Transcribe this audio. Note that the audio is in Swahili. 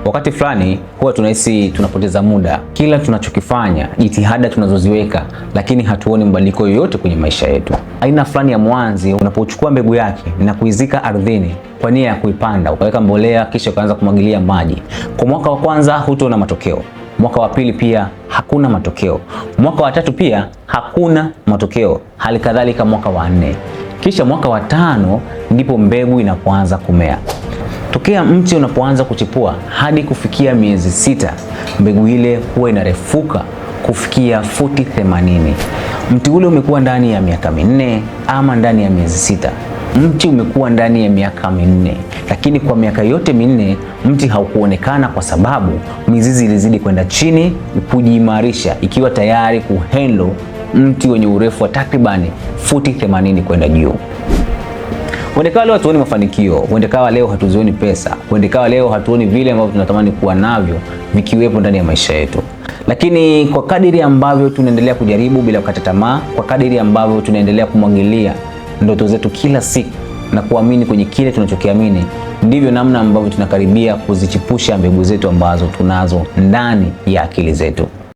Wakati fulani huwa tunahisi tunapoteza muda, kila tunachokifanya, jitihada tunazoziweka, lakini hatuoni mabadiliko yoyote kwenye maisha yetu. Aina fulani ya mwanzi, unapochukua mbegu yake na kuizika ardhini kwa nia ya kuipanda, ukaweka mbolea, kisha ukaanza kumwagilia maji, kwa mwaka wa kwanza hutoona matokeo, mwaka wa pili pia hakuna matokeo, mwaka wa tatu pia hakuna matokeo, hali kadhalika mwaka wa nne, kisha mwaka wa tano ndipo mbegu inapoanza kumea. Tokea mche unapoanza kuchipua hadi kufikia miezi 6, mbegu ile huwa inarefuka kufikia futi 80. Mti ule umekuwa ndani ya miaka 4 ama ndani ya miezi 6. Mti umekuwa ndani ya miaka 4, lakini kwa miaka yote 4 mti haukuonekana kwa sababu mizizi ilizidi kwenda chini kujiimarisha, ikiwa tayari kuhandle mti wenye urefu wa takribani futi 80 kwenda juu. Huenda ikawa leo hatuoni mafanikio, huenda ikawa leo hatuzioni pesa, huenda ikawa leo hatuoni vile ambavyo tunatamani kuwa navyo vikiwepo ndani ya maisha yetu. Lakini kwa kadiri ambavyo tunaendelea kujaribu bila kukata tamaa, kwa kadiri ambavyo tunaendelea kumwagilia ndoto zetu kila siku na kuamini kwenye kile tunachokiamini, ndivyo namna ambavyo tunakaribia kuzichipusha mbegu zetu ambazo tunazo ndani ya akili zetu.